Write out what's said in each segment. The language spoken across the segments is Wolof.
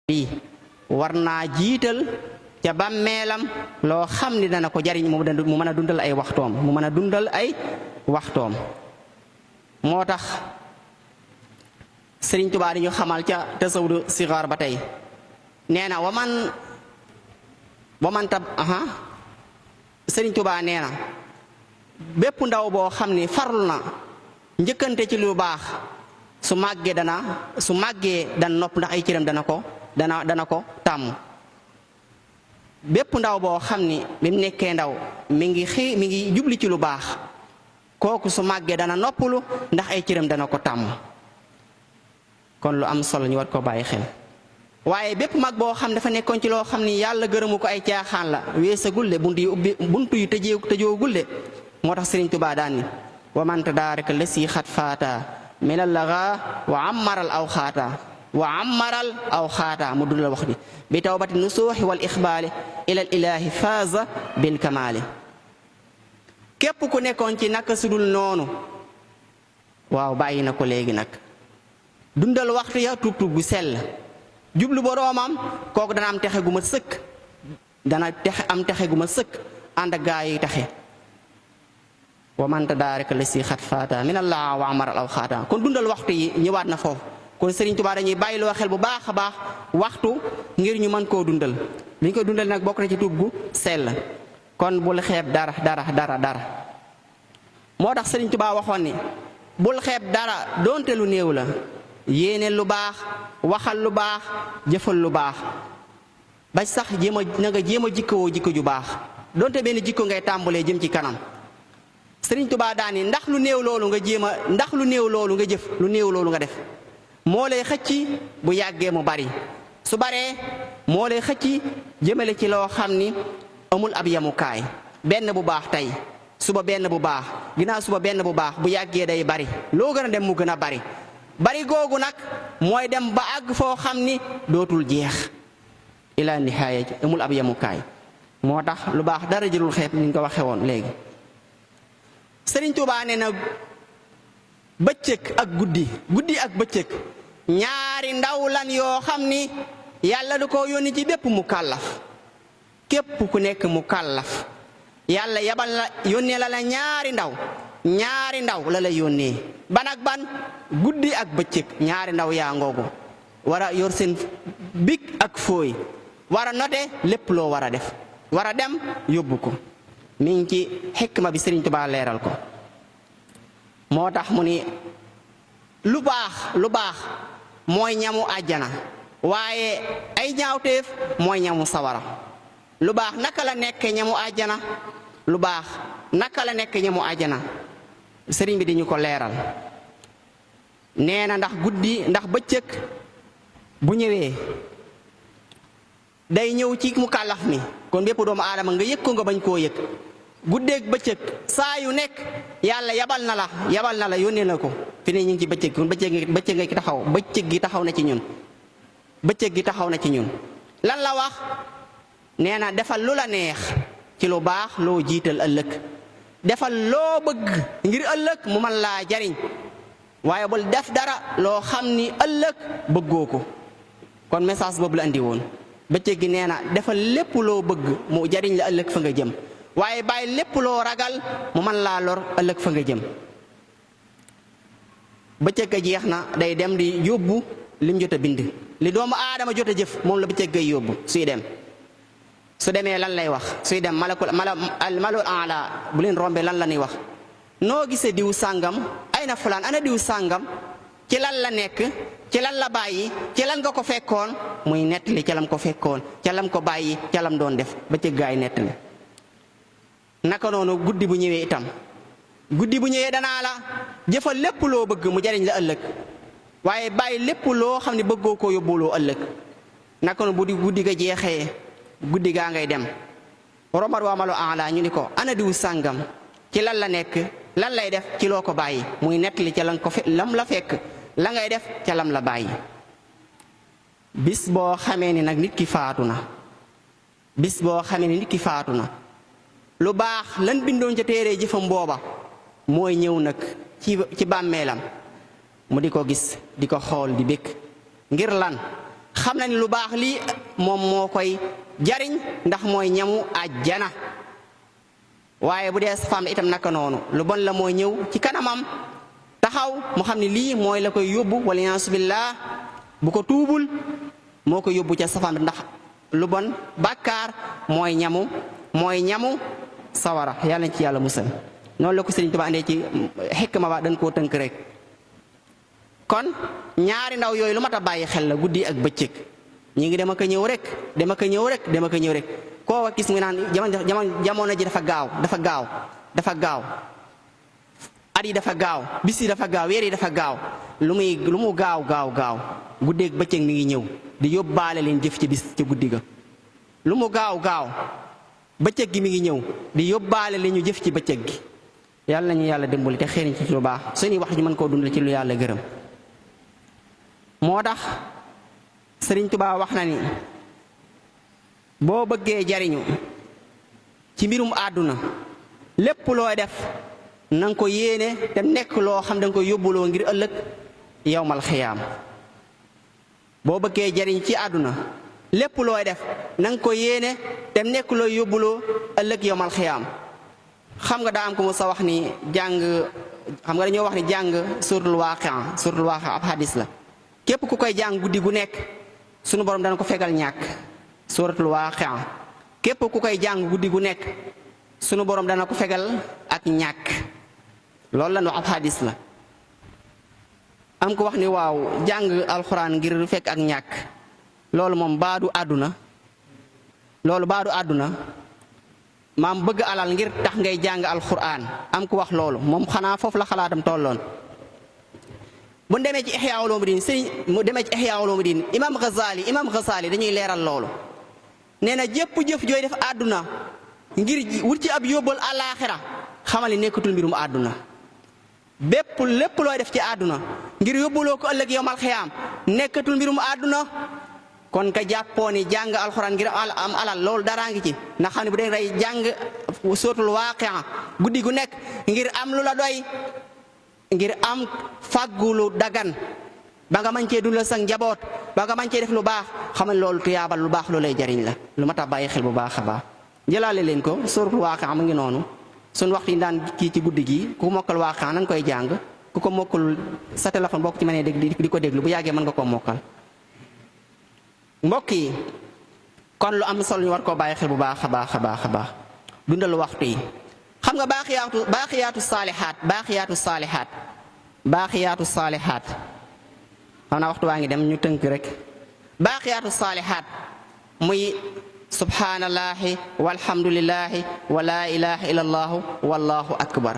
yi war naa jiital ca bàmmeelam loo xam ni dana ko jariñ mu mën a dundal ay waxtoom moo tax Sëriñ Tuubaa di ñu xamal ca tasawudu sigaar ba tey nee na waman tab Sëriñ Tuubaa nee na bépp ndaw boo xam ni farlu na njëkkante ci lu baax su màggee dana nopp ndax ay cëram dana ko tàmm. bépp ndaw boo xam ni bi mu nekkee ndaw mi ngi jubli ci lu baax kooku su màggee dana noppalu ndax ay cëram dana ko tàmm. kon lu am solo ñu war ko bàyyi xel waaye bépp mag boo xam dafa nekkoon ci loo xam ni yàlla gërëmu ko ay caaxaan la weesagul de buntu yu tëjoogul de moo tax Sëriñ Tuubaa daan ni wa man tadaaraka lasi xat faata minal laga wa ammaral aw xaata mu dul la wax di bi tawbati nusuuxi wal ixbaali ilal ilaahi faaza bil kamaali. képp ku nekkoon ci naka sudul noonu waaw bàyyi na ko léegi nag dundal waxtu ya tuub gu sell jublu boroomam kooku dana am texe gu ma sëkk ànd ak gaa yi taxe wa man tadaaraka lasi xat faata minallah wa amaral aw xaata. kon dundal waxtu yi ñëwaat na foofu kon Sëriñ Tuubaa dañuy bàyyiloo xel bu baax a baax waxtu ngir ñu mën koo dundal li ñu koy dundal nag bokk na ci tuub gu sell. kon bul xeeb dara moo tax Sëriñ Tuubaa waxoon ni bul xeeb dara doonte lu néew la yéene lu baax waxal lu baax jëfal lu baax ba sax na nga jéem a jikkoo jikko ju baax doonte benn jikko ngay tàmbalee jëm ci kanam. Sëriñ Tuubaa daani ndax lu néew loolu nga jëf lu néew loolu nga def moo lay xëcc bu yàggee mu bari su baree moo lay xëcc jëmale ci loo xam ni amul ab yamukaay benn bu baax tey suba benn bu baax ginnaaw suba benn bu baax bu yàggee day bari loo gën a dem mu gën a bari googu nag mooy dem ba àgg foo xam ni dootul jeex ila nihaaya amul ab yamukaay moo tax lu baax dara jërul xeeb ni nga ko waxe woon léegi. Sëriñ Tuubaa nee na bëccëg ak guddi ak bëccëg ñaari ndaw lan yoo xam ni yàlla du ko yónni ci bépp mu kàllaf képp ku nekk mu kàllaf yàlla yabal la yónnee la ñaari ndaw la yónnee ban ak ban guddi ak bëccëg ñaari ndaw yaa ngoogu war a yor seen big ak fooy war a note lépp loo war a def war a dem yóbbu ko mi ngi ci xikma bi Sëriñ Tuubaa leeral ko moo tax mu ni lu baax mooy ñamu àjjana waaye ay ñaawteef mooy ñamu sawara. lu baax naka la nekke ñamu àjjana sëriñ bi di ñu ko leeral nee na ndax bëccëg bu ñëwee day ñëw ci mu kàllaf mi kon bépp doomu aadama nga yëg ko nga bañ koo yëg guddeeg bëccëg saa yu nekk yàlla yabal na la yónnee na ko fi ne ñu ngi ci bëccëg kon bëccëg gi taxaw na ci ñun lan la wax nee na defal lu la neex ci lu baax loo jiital ëllëg defal loo bëgg ngir ëllëg mu mën laa jariñ waaye bul def dara loo xam ni ëllëg bëggoo ko kon message boobu la andi woon bëccëg gi nee na defal lépp loo bëgg mu jariñ la ëllëg fa nga jëm waaye bàyyi lépp loo ragal mu mën laa lor ëllëg fa nga jëm. bëccëg ga jeex na day dem di yóbbu lim jot a bind li doomu aadama jot a jëf moom la bëccëg gay yóbbu suy dem su demee lan lay wax suy dem malul ala bu leen rombee lan la ñuy wax noo gisee diw sàngam ay na fulaan ana diw sàngam ci lan la nekk ci lan la bàyyi ci lan nga ko fekkoon muy nettali ca lam ko fekkoon ca lam ko bàyyi ca lam doon def bëccëg gaay nettali. naka noonu guddi bu ñëwee itam danaa la jëfal lépp loo bëgg mu jariñ la ëllëg waaye bàyyi lépp loo xam ne bëggoo koo yóbbuloo ëllëg naka noonu bu di guddi ga jeexee guddi gaa ngay dem romar waa malo ala ñu ni ko ana diw sàngam ci lan la nekk lan lay def ci loo ko bàyyi muy nettali ca lam la fekk la ngay def ca lam la bàyyi. bis boo xamee ni nag nit ki faatu na lu baax lan bindoon ca téere jëfam booba mooy ñëw nag ci bàmmeelam mu di ko gis di ko xool di békk ngir lan xam na ni lu baax lii moom moo koy jariñ ndax mooy ñamu àjjana waaye bu dee safaan itam naka noonu lu bon la mooy ñëw ci kanamam taxaw mu xam ne lii mooy la koy yóbbu wala yaasu billah bu ko tuubul moo ko yóbbu ca safaan bi ndax lu bon bàkkaar mooy ñamu sawara yàlla nañ ci yàlla musal noonu la ko Sëriñ Tuubaa andee ci xikma ba dañ koo tënk rek kon ñaari ndaw yooyu lu mat a bàyyi xel la guddi ak bëccëg ñi ngi dem ak a ñëw rek koo gis nga naan jamono ji dafa gaaw at yi dafa gaaw bis yi dafa gaaw weer yi dafa gaaw lu mu gaaw guddeeg bëccëg mi ngi ñëw di yóbbaale leen jëf ci bis ci guddi ga lu mu gaaw bëccëg gi mi ngi ñëw di yóbbaale leen ñu jëf ci bëccëg gi yàlla nañu yàlla dimbali te xeeriñ ci lu baax suñuy wax ñu mën koo dundal ci lu yàlla gërëm moo tax Sëriñ Tuubaa wax na ni boo bëggee jariñu ci mbirum àdduna lépp looy def na nga ko yéene te nekk loo xam da nga ko yóbbuloo ngir ëllëg yawmal xiyaam boo bëggee jariñ ci àdduna lépp looy def na nga ko yéene te nekk loo yóbbuloo ëllëg yawmal xiyaam xam nga daa am ko mu sa wax ni jàng xam nga dañoo wax ni jàng suratul waaqi'a ab hadis la képp ku koy jàng guddi gu nekk sunu borom dana ko fegal ñàkk suratul waaqi'a képp ku koy jàng guddi gu nekk sunu borom dana ko fegal ak ñàkk loolu la nu ab hadis la am ko wax ni waaw jàng alxuraan ngir fekk ak ñàkk loolu moom baadu àdduna maam bëgg alal ngir tax ngay jàng alxuraan am ko wax loolu moom xanaa foofu la xalaatam tolloon bu demee ci Ihya Ulumuddin mu demee ci Ihya Ulumuddin imam Ghazali dañuy leeral loolu nee na jëpp jëf jooy def àdduna ngir wut ci ab yóbbal àllaaxira xamal ni nekkatul mbirum àdduna lépp looy def ci àdduna ngir yóbbuloo ko ëllëg yawmal xiyaam nekkatul mbirum àdduna kon ka jàppoo ni jàng alxuraan ngir am alal loolu daraa ngi ci ndax xam ne bu dee rey jàng suratul waaqi'a guddi gu nekk ngir am lu la doy ngir am fàggulu dagan ba nga mën cee dundal sa njaboot ba nga mën cee def lu baax xamal loolu tuyaabal lu baax lu lay jariñ la lu ma tax bàyyi xel bu baax a baax jëlaale leen ko suratul waaqi'a mu ngi noonu suñ waxtu yi daan kii ci guddi gi ku mokkal waaqi'a na nga koy jàng ku ko mokkal sa téléphone boo ko ci mënee dégg di ko déglu bu yàggee mën nga koo mokkal mbokk yi kon lu am solo ñu war koo bàyyi xel bu baax a baax dundal waxtu yi xam nga baaxiyaatu saalihaat xam naa waxtu waa ngi dem ñu tënk rek baaxiyaatu saalihaat muy subhaanallahi walhamdulillahi wa laa ilaha illallahu wallahu akbar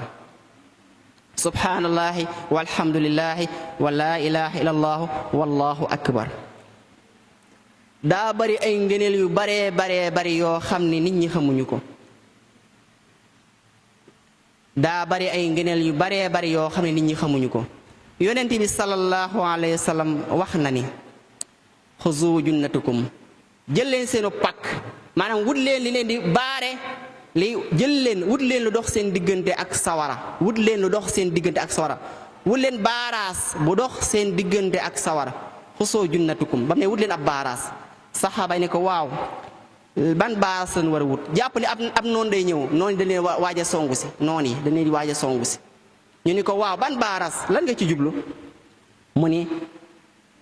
subhaanallahi walhamdulillahi wa laa ilaha illallahu wallahu akbar daa bari ay ngëneel yu baree yoo xam ne nit ñi xamuñu ko daa bari ay ngëneel yu baree yoo xam ne nit ñi xamuñu ko yonent bi sallallahu alayhi wa sallam wax na ni xuzu junnatukum jël leen seenu pakk maanaam wut leen li leen di baare wut leen lu dox seen diggante ak sawara wut leen baaraas bu dox seen diggante ak sawara xuzu junnatukum ba mu ne wut leen ab baaraas saxaaba ne ko waaw ban baaraas lañ war a wut jàpp ne ab noonu day ñëw noonu dañ leen waaj a songu si noonu yi dañ leen di waaj a songu si ñu ni ko waaw ban baaraas lan nga ci jublu mu ni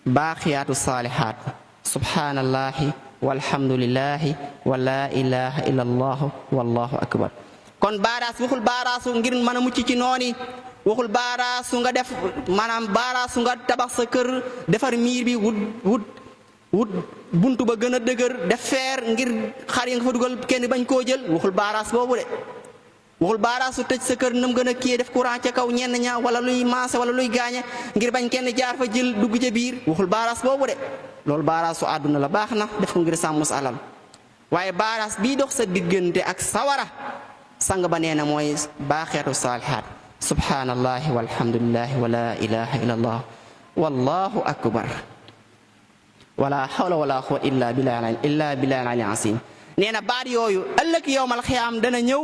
baaxiyaatu saalihaat subhaanallahi walhamdulillahi wa laa ilaha illa allahu wallahu akbar kon baaraas waxul baaraasu ngir mën a mucc ci nooni waxul baaraasu nga def maanaam baaraasu nga tabax sa kër defar miir bi wut buntu ba gën a dëgër def feer ngir xar yi nga fa dugal kenn bañ koo jël waxul baaraas boobu de waxul baaraasu tëj sa kër nam gën a kii def courant ca kaw ñenn ña wala luy maase wala luy gaañe ngir bañ kenn jaar fa jël dugg ca biir waxul baaraas boobu de loolu baaraasu àdduna la baax na def ko ngir sàmm sa alal waaye baaraas bii dox sa diggante ak sawara sang ba nee na mooy baaxeetu saalihaat subhaanallahi walhamdulillahi wa laa ilaha illa allah wallahu akbar wala hawla wala quwwata illa billahi al azim nee na baat yooyu ëllëg yowmal xiyaam dana ñëw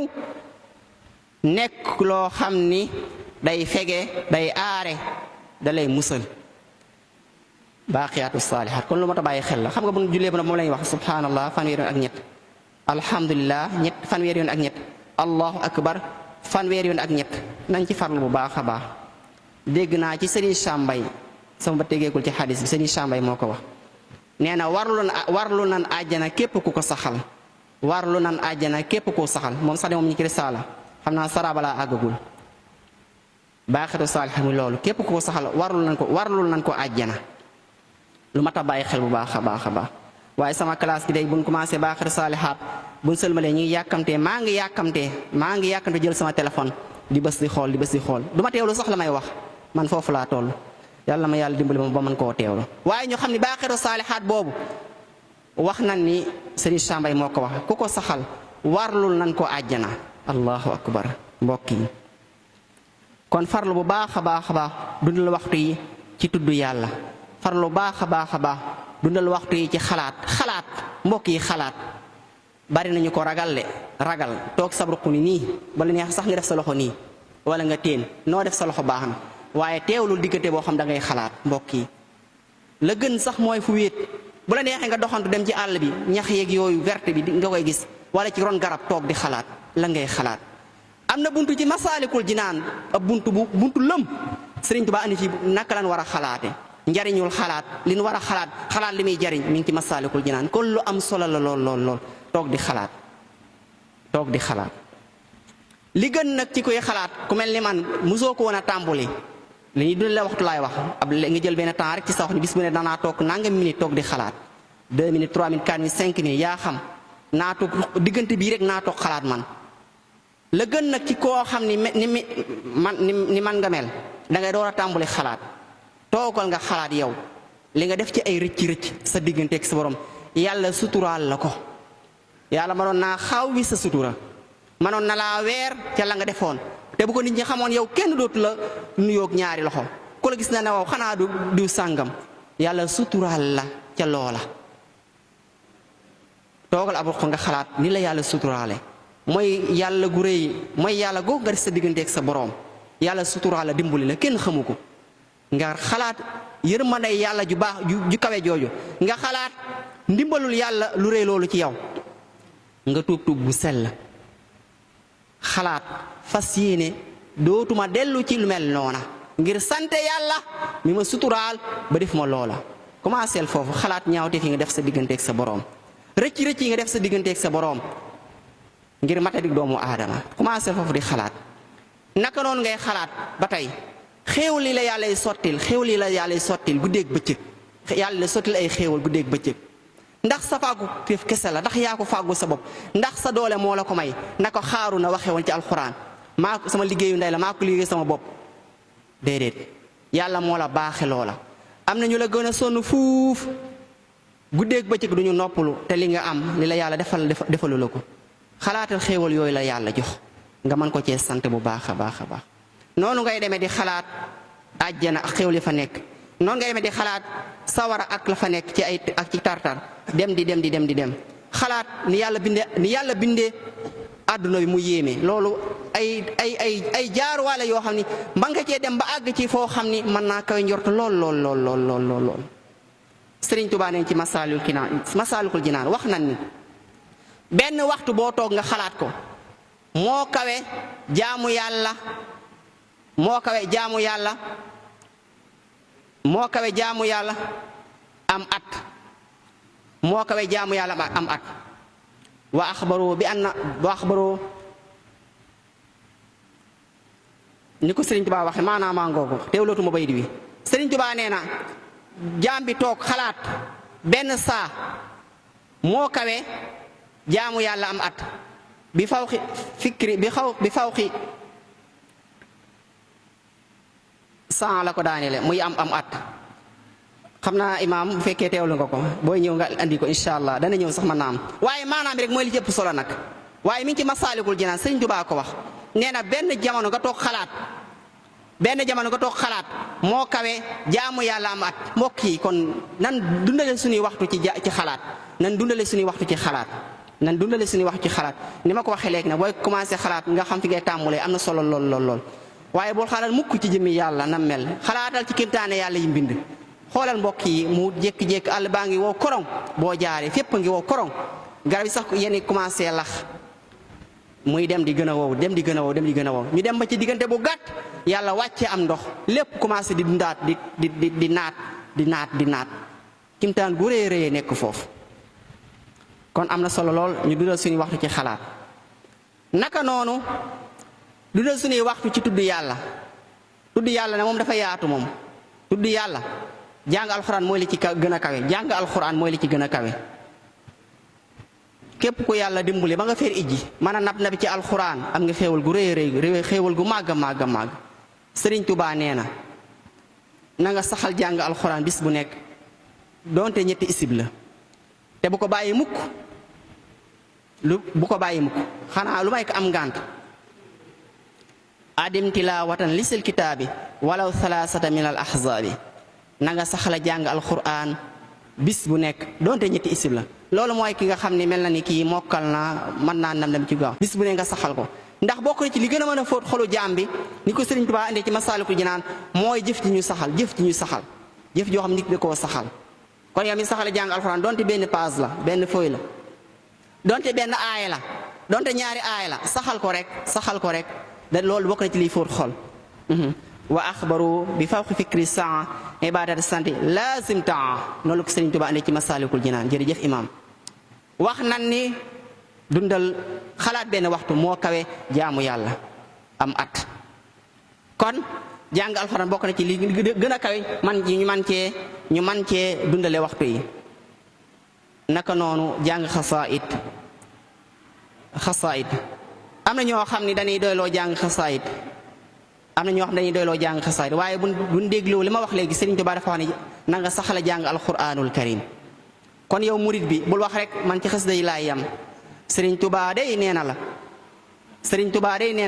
nekk loo xam ni day fege day aare da lay musal baaqiyaatu saalihaat kon lu mat a bàyyi xel la. xam nga bu ñu jullee ba moom la ñuy wax subhanallah fanweeri yoon ak ñett, alhamdulillah fanweeri yoon ak ñett, allahu akbar fanweeri yoon ak ñett. nañ ci farlu bu baax a baax. dégg naa ci Serigne Chambay sama ba tegeekul ci xadis bi Serigne Chambay moo ko wax, nee na warlu nan àjjana képp ku ko saxal, warlu nan àjjana képp koo saxal. moom sax de moom ñu ci risaala xam naa saraba laa àggagul. baaqiyaatu saalihaat muy loolu képp ku ko saxal warlu nan ko àjjana. lu mat a bàyyi xel bu baax a baax a baax. waaye sama classe gi day buñ commencé baaqiyaatu saalihaat buñ sëlmalee ñuy yàkkamtee maa ngi yàkkamte jël sama téléphone di bës di xool du ma teewlu sax la may wax man foofu laa toll. yàlla ma yàlla dimbali ma ba mën koo teewlu. waaye ñu xam ni baaqiyaatu saalihaat boobu wax nañ ni Serigne Chambay moo ko wax ku ko saxal warlul nañ ko àjjana. allahu akbar mbokk yi kon farlu bu baax a baax a baax dundal waxtu yi ci tudd yàlla. farlu baax a baax a baax dundal waxtu yi ci xalaat mbokk yi xalaat. bari nañu ko ragal toog sa ruq ni nii bala neex sax nga def sa loxo nii wala nga téen noo def sa loxo baax na waaye teewlul diggante boo xam da ngay xalaat. mbokk yi la gën sax mooy fu wéet bu la neexee nga doxantu dem ci àll bi ñax yeeg yooyu verte bi nga koy gis wala ci ron garab toog di xalaat la ngay xalaat. am na buntu ci Masaalikul Jinaan ab buntu lëm Sëriñ Tuubaa andi ci naka lan war a xalaate njariñul xalaat li nu war a xalaat li muy jariñ mi ngi ci Masaalikul Jinaan kon lu am solo la lool toog di xalaat. li gën nag ci koy xalaat ku mel ni man mosoo ko woon a tàmbuli li ñuy dundale waxtu laay wax nga jël benn temps rek ci sa wax ni bis bu ne danaa toog nangam minute toog di xalaat 2 minutes 3 minutes 4 minutes 5 minutes yaa xam naa toog diggante bii rek naa toog xalaat man. la gën nag ci koo xam ni man nga mel da ngay door a tàmbuli xalaat toogal nga xalaat yow li nga def ci ay rëcc sa digganteeg sa borom yàlla suturaal la ko. yàlla mënoon naa xaaw wi sa sutura mënoon na laa weer ca la nga defoon te bu ko nit ñi xamoon yow kenn dootu la nuyoog ñaari loxo ku la gis na ne waaw xanaa du diw sàngam yàlla suturaal la ca loola. toogal ab nga xalaat ni la yàlla suturaale mooy yàlla gu rëy mooy yàlla googu nga def sa digganteeg sa boroom yàlla suturaal la dimbali la kenn xamu ko nga xalaat yërmande yàlla ju baax ju kawe jooju nga xalaat ndimbalul yàlla lu rëy loolu ci yow nga tuub bu sell xalaat fas yéene dootuma dellu ci lu mel noona ngir sante yàlla mi ma suturaal ba def ma loola. commencé foofu xalaat ñaawte fi nga def sa digganteeg sa boroom rëcc yi nga def sa digganteeg sa boroom ngir matadik doomu aadama commencé foofu di xalaat. naka noonu ngay xalaat ba tey xéewal li la yàlla sottil guddeeg bëccëg yàlla la sottil ay xéewal guddeeg bëccëg ndax sa fàggu kese la ndax yaa ko fàggu sa bopp ndax sa doole moo la ko may na ko xaaru na waxee woon ci alxuraan maa ko sama liggéeyu ndey la maa ko liggéey sama bopp déedéet yàlla moo la baaxe loola. am na ñu la gën a sonn fuuf guddeeg bëccëg duñu noppalu te li nga am li la yàlla defalu la ko. xalaatal xéewal yooyu la yàlla jox nga mën ko cee sant bu baax a baax a baax. noonu ngay demee di xalaat àjjana ak xéewal yi fa nekk noonu ngay demee di xalaat sawara ak la fa nekk ci ay ak ci tartar dem di dem xalaat ni yàlla bindee àdduna bi mu yéeme loolu ay jaaruwaale yoo xam ni mën nga cee dem ba àgg ci foo xam ni mën naa koy njort lool. Sëriñ Tuubaa neen ci Masaalikul Jinaan wax nañ ni benn waxtu boo toog nga xalaat ko moo kawe jaamu yàlla am at wa axbaru ni ko Sëriñ Tuubaa waxe maanaam maa ngoogu teewlootuma baydi wi Sëriñ Tuubaa nee na jaam bi toog xalaat benn saa moo kawe jaamu yàlla am at bi fawqi saa la ko daanele muy am at xam naa imaam bu fekkee teewlu nga ko booy ñëw nga andi ko incha allah dana ñëw sax mën naa am waaye maanaam bi rek mooy li ci ëpp solo nag waaye mi ngi ci Masaalikul Jinaan Sëriñ Tuubaa ko wax nee na benn jamono nga toog xalaat moo kawe jaamu yàlla am at mbokk yi kon nan dundale suñuy waxtu ci xalaat nan dundale suñuy waxtu ci xalaat ni ma ko waxee léegi nag booy commencé xalaat nga xam fi ngay tàmmulee am na solo lool waaye bul xalaat mukk ci jëmmi yàlla na mel xalaatal ci kéemtaane yàlla yi mbind xoolal mbokk yi mu jékki-jékki àll baa ngi wow korong boo jaaree fépp ngi wow korong garab yi sax yenn commencé lax muy dem di gën a wow dem di gën a wow dem di gën a wow ñu dem ba ci diggante bu gàtt yàlla wàccee am ndox lépp commencé di dundaat di naat kimtaan gu rëy rëy nekk foofu. kon am na solo lool ñu dundal suñuy waxtu ci xalaat naka noonu dundal suñuy waxtu ci tudd yàlla ne moom dafa yaatu moom tudd yàlla jàng alxuraan mooy li ci gën a kawe jàng alxuraan mooy li ci gën a kawe. képp ku yàlla dimbali ba nga feer ijji mën a nab ci alxuraan am nga xéewal gu rëy rëy xéewal gu màgg màgg Sëriñ Tuubaa nee na nga saxal jàng alxuraan bis bu nekk donte ñetti isib la te bu ko bàyyi mukk xanaa lu may ko am ngànt adim tilaawatan lisil kitaabi walaw thalaasata min al ahzaabi na nga saxal jàng alxuraan bis bu nekk donte ñetti isib la loolu mooy ki nga xam ne mel na ni kii mokkal na mën naa nam ci gaaw bis bu ne nga saxal ko ndax bokk na ci li gën a mën a fóot xolu jaam bi ni ko Sëriñ Tuubaa indee ci Masaalikul Jinaan mooy jëf ji ñu saxal jëf joo xam nit da koo saxal. kon yow mi saxale jàng alxuraan donte benn page la benn fooy la donte benn aaya la donte ñaari aaya la saxal ko rek da loolu bokk na ci liy fóot xol. wa axbaru bi fawqi fikri saa ibadat santi lazim taa noonu la ko Sëriñ Tuubaa andi ci Masaalikul Jinaan jërëjëf imaam wax nan ni dundal xalaat benn waxtu moo kawe jaamu yàlla am at. kon jàng alxuraan bokk na ci li gën a kawe ñu man cee dundale waxtu yi. naka noonu jàng xasaayid am na ñoo xam ni dañuy doyloo jàng xasaayid waaye buñ dégloo li ma wax léegi Sëriñ Tuubaa dafa wax ne na nga saxala jàng alxuraanul karim. kon yow murit bi bul wax rek man ci xasida yi laay yam Sëriñ Tuubaa day nee na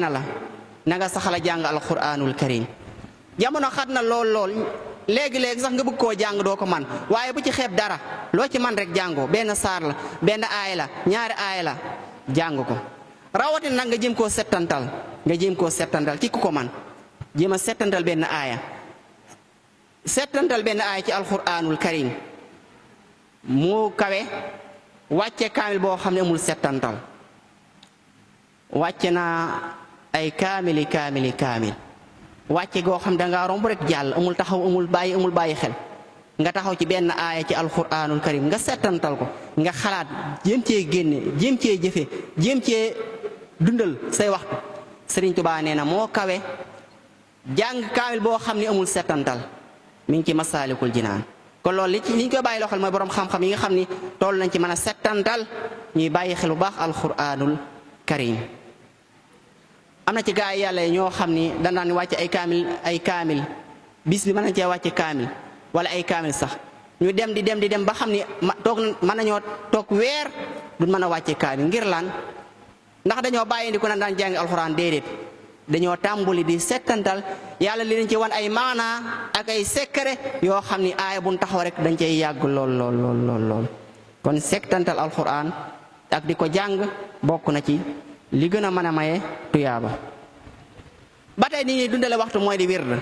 la na nga saxala jàng alxuraanul karim. jamono xat na lool léegi sax nga bëgg koo jàng doo ko man waaye bu ci xeeb dara loo ci man rek jàngoo benn saar la benn aay la ñaari aay la jàng ko rawatina nag nga jéem koo settantal ci ku ko man jéem a settantal benn aaya ci alxuraanul karim mu kawe wàcce kaamil boo xam ne amul settantal wàcce naa ay kaamil wàcce goo xam dangaa romb rek jàll amul taxaw amul bàyyi xel nga taxaw ci benn aaya ci alxuraanul karim nga settantal ko nga xalaat jéem cee génne jéem cee jëfe jéem cee dundal say waxtu Sëriñ Tuubaa nee na moo kawe jàng kaamil boo xam ne amul settantal mi ngi ci Masaalikul Jinaan. kon loolu li ñu koy bàyyi loo xel mooy borom xam-xam yi nga xam ni toll nañ ci mën a settantal ñuy bàyyi xel bu baax alxuraanul karim. am na ci gaa yi yàlla ñoo xam ni danaan wàcce ay kaamil bis bi mën nañ cee wàcce kaamil wala ay kaamil sax ñu dem di dem ba xam ni mën nañoo toog weer duñ mën a wàcce kaamil ngir lan ndax dañoo bàyyi ndi ko naan daan jàng alxuraan déedéet dañoo tàmbuli di settantal yàlla li dañ ci wan ay maanaa ak ay secret yoo xam ni aaya buñ taxaw rek dañ cey yàgg lool kon settantal alxuraan ak di ko jàng bokk na ci li gën a mën a maye tuyaaba. ba tey ni ñuy dundale waxtu mooy di wird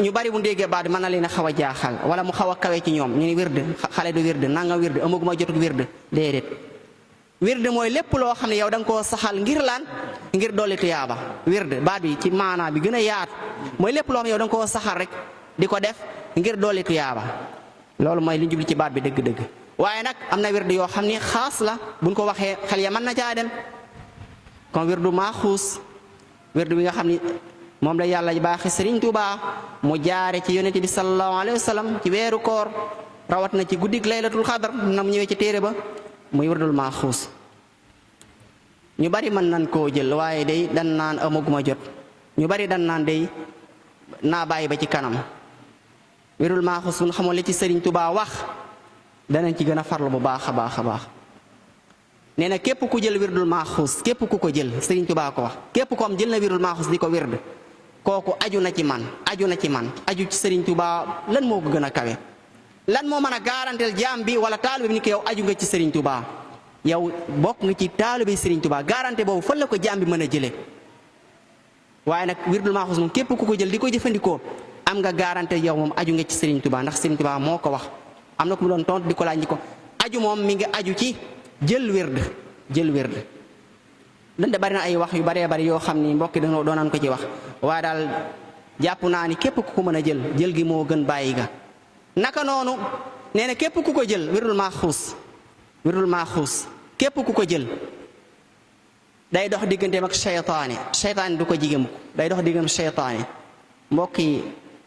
ñu bari bu déggee baat mën na leen a xaw a jaaxal wala mu xaw a kawe ci ñoom ñu ni wird xale du wird nanga wird amaguma jotug wird déedéet. wird mooy lépp loo xam ne yow da nga koo saxal ngir lan ngir dolli tuyaaba wird baat bi ci maanaa bi gën a yaatu mooy lépp loo xam ne yow da nga koo saxal rek di ko def ngir dolli tuyaaba loolu mooy li ñu jubli ci baat bi dëgg-dëgg. waaye nag am na wird yoo xam ni xaas la buñ ko waxee xel ya mën na caa dem comme wirdu maaxuus wirdu bi nga xam ni moom la yàlla baaxee Sëriñ Tuubaa mu jaare ci yonent bi sallallahu alayhi wa sallam ci weeru koor rawat na ci guddik laylatul xadar na mu ñëwee ci téere ba muy wirdul maaxuus. ñu bari mën nañ koo jël waaye day dan naan amaguma jot ñu bari dan naan day naa bàyyi ba ci kanam wirdul maaxuus bu nga xamoon li ci Sëriñ Tuubaa wax danañ ci gën a farlu bu baax a baax nee na képp ku jël wirdul maaxuus képp ku ko jël Sëriñ Tuubaa ko wax képp ko am jël na wirdul maaxuus di ko wird kooku aju na ci man aju ci Sëriñ Tuubaa lan moo ko gën a kawe lan moo mën a garanteel jaam bi wala taalibe bi ni ko yow aju nga ci Sëriñ Tuubaa yow bokk nga ci taalibe Sëriñ Tuubaa garanté boobu fan la ko jaam bi mën a jëlee waaye nag wirdul maaxuus moom képp ku ko jël di ko jëfandikoo am am nga garantie yow moom aju nga ci Serigne Touba ndax Serigne Touba moo ko wax. am na ku mu doon tontu di ko laaj ni ko aju moom mi ngi aju ci jël wird dante bari na ay wax yu baree bari yoo xam ni mbokki doonaan ko ci wax waaye daal jàpp naa ni képp ku ko mën a jël gi moo gën bàyyi ga. naka noonu nee na képp ku ko jël wirdul maaxuus képp ku ko jël day dox digganteem ak seytaane du ko jige mukk day dox digganteem seytaane. mbokk yi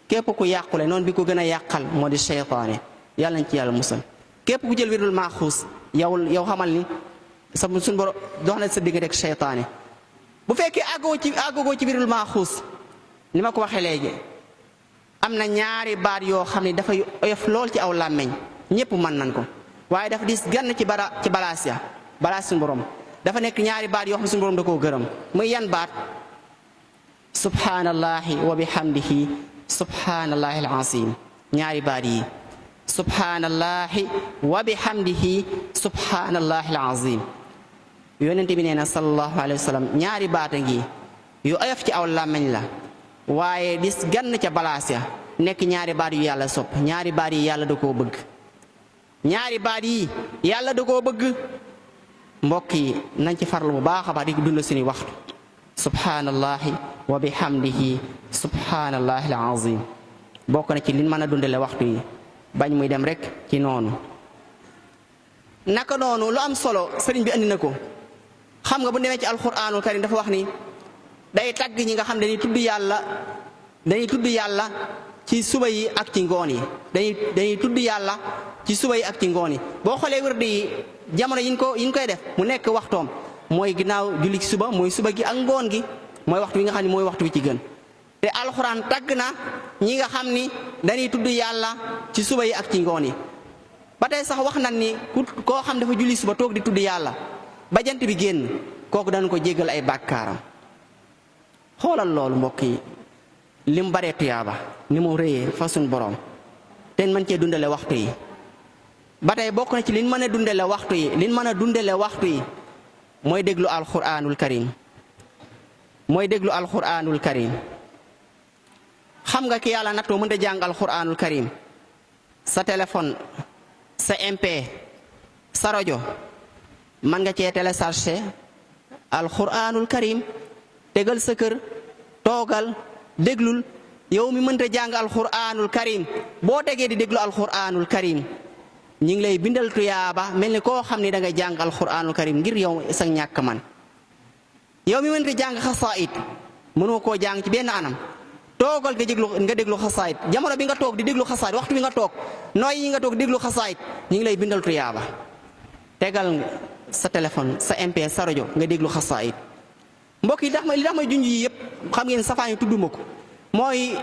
képp ku yàqule noonu bi ko gën a yàqal moo di seytaane yàlla nañ ci yàlla musal. képp ku jël wirdul maaxuus yow xamal ni suñu borom dox na sa diggante ak seytaane. bu fekkee àggoo ci wirdul maaxuus ni ma ko waxee léegi am na ñaari baat yoo xam ne dafay oyof lool ci aw làmmeñ ñépp mën nañ ko waaye dafa dis gann ci balaas suñu borom dafa nekk ñaari baat yoo xam ne suñu borom da koo gërëm muy yan baat subhanallahi wa bihamdihi subhanallahi alazim ñaari baat yi subhanallahi wa bihamdihi subhanallahi alazim yonent bi nee na sallallahu alayhi wa sallam ñaari baat a ngi yu oyof ci aw làmmeñ la waaye dis gann ca balaas ya nekk ñaari baat yu yàlla sopp ñaari baat yi yàlla da koo bëgg ñaari baat yi yàlla da koo bëgg. mbokk yi nañ ci farlu bu baax a baax di ko dund suñu waxtu subhanallahi wa bihamdihi subhanallahi alazim bokk na ci liñ mën a dundale waxtu yi bañ muy dem rek ci noonu. naka noonu lu am solo sëriñ bi andi na ko xam nga bu demee ci alquranul karim dafa wax ni day tagg ñi nga xam dañuy tudd yàlla ci suba yi ak ci ngoon yi dañuy tudd yàlla ci suba yi ak ci ngoon yi. boo xoolee wird yi jamono yi ñu koy def mu nekk waxtoom mooy ginnaaw julli ci suba mooy suba gi ak ngoon gi mooy waxtu wi nga xam ne mooy waxtu wi ci gën. te alxuraan tagg na ñi nga xam ni dañuy tudd yàlla ci suba yi ak ci ngoon yi. ba tey sax wax nañ ni koo xam dafa julli suba toog di tudd yàlla ba jant bi génn kooku dañ ko jéggal ay bàkkaaram. xoolal loolu mbokk yi li mu baree tuyaaba ni mu rëyee fa suñ borom te mën cee dundale waxtu yi. ba tey bokk na ci liñ mën a dundale waxtu yi mooy déglu alquranul karim xam nga ki yàlla nattoo mën a jàng alquranul karim sa téléphone sa MP sa rajo mën nga cee télécharger alquranul karim tegal sa kër toogal déglul yow mi mënta jàng alquranul karim boo tegee di déglu alquranul karim ñi ngi lay bindal tuyaaba mel ni koo xam ne da nga jàng alquranul karim ngir yow sa ñàkk man. yow mi mënta jàng xasaayid mënoo koo jàng ci benn anam toogal nga déglu xasaayid jamono bi nga toog di déglu xasaayid waxtu bi nga toog nooy yi nga toog déglu xasaayid ñi ngi lay bindal tuyaaba tegal sa téléphone sa MP sa rajo nga déglu xasaayid. mbokk yi li tax may junj yi yëpp xam ngeen safaan yi tudduma ko mooy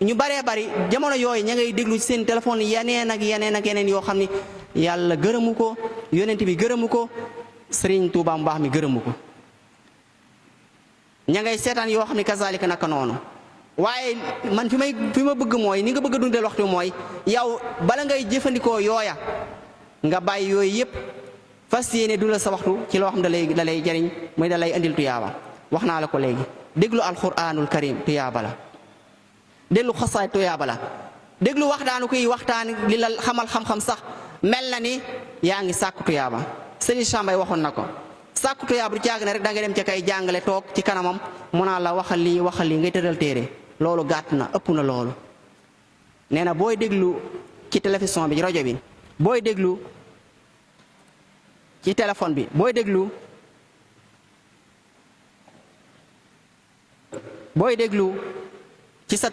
ñu baree bari jamono yooyu ña ngay déglu ci seen téléphone yeneen yoo xam ni yàlla gërëmu ko yonent bi gërëmu ko Sëriñ Tuubaa mu baax mi gërëmu ko. ña ngay seetaan yoo xam ne kazalika naka noonu waaye man fi ma bëgg mooy ni nga bëgg a dundal waxtu mooy yow bala ngay jëfandikoo yooya nga bàyyi yooyu yëpp fas yéene dundal sa waxtu ci loo xam da lay jariñ mooy da lay andil tuyaaba. wax naa la ko léegi déglu alquranul karim tuyaaba la déglu xasaay tuyaaba la déglu waxtaanu koy waxtaan li la xamal xam-xam sax mel na ni yaa ngi sàkku tuyaaba. Sëriñ Sambay waxoon na ko sàkku tuyaaba du caag ne rek da nga dem ca kay jàngale toog ci kanamam mu naa la waxal lii ngay tëral téere loolu gàtt na ëpp na loolu. nee na booy déglu ci télévision bi rajo bi booy déglu ci téléphone bi booy déglu ci sa